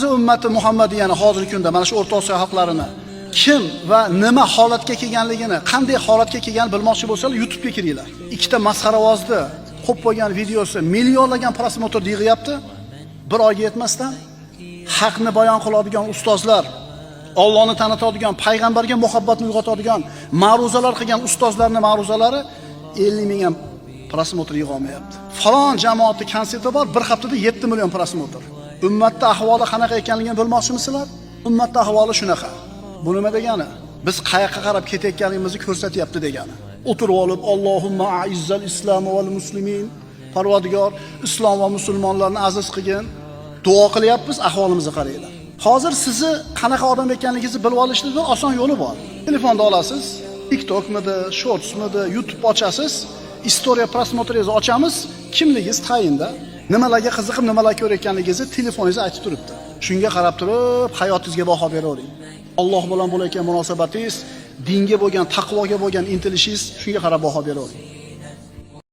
Ummati Muhammadiyani hozirgi kunda mana shu O'rta Osiyo xalqlarini kim va nima holatga kelganligini, qanday holatga kelganini bilmoqchi bo'lsalar, YouTube'ga kiringlar. Ikkita masxaravozni qo'yib qo'ygan videosi millionlagan просмотр yig'yapti. Bir oyga yetmasdan haqni bayon qiladigan ustozlar, Allohni tanitadigan, payg'ambarga muhabbatni uyg'otadigan, ma'ruzalar qilgan ustozlarning ma'ruzalari 50 ming ham просмотр yig'a olmayapti. Falon jamoatning konserti bor, bir haftada 7 million просмотр. Ummatda ahvoli qanaqa ekanligini bilmoqchimisizlar? Ummatda ahvoli shunaqa. Bu nima degani? Biz qayoqqa qarab ketayotganimizni ko'rsatyapti degani. O'tirib olib, Allohumma a'izzal islom val muslimin, Parvardigor, islom va musulmonlarni aziz qilgin. Duo qilyapmiz, ahvolimizni qaranglar. Hozir sizni qanaqa odam ekanligingizni bilib olishning bir oson yo'li bor. Telefonda olasiz, TikTokmidi, Shortsmidi, YouTube ochasiz, история просмотр ingizni ochamiz, kimligingiz tayinda. Nimalarga qiziqib, nimalar ko'rayotganligingizni telefoningiz aytib turibdi. Shunga qarab turib, hayotingizga baho beravering. Alloh bilan bo'layotgan munosabatingiz, dinga bo'lgan, taqvoga bo'lgan intilishingiz, shunga qarab baho beravering.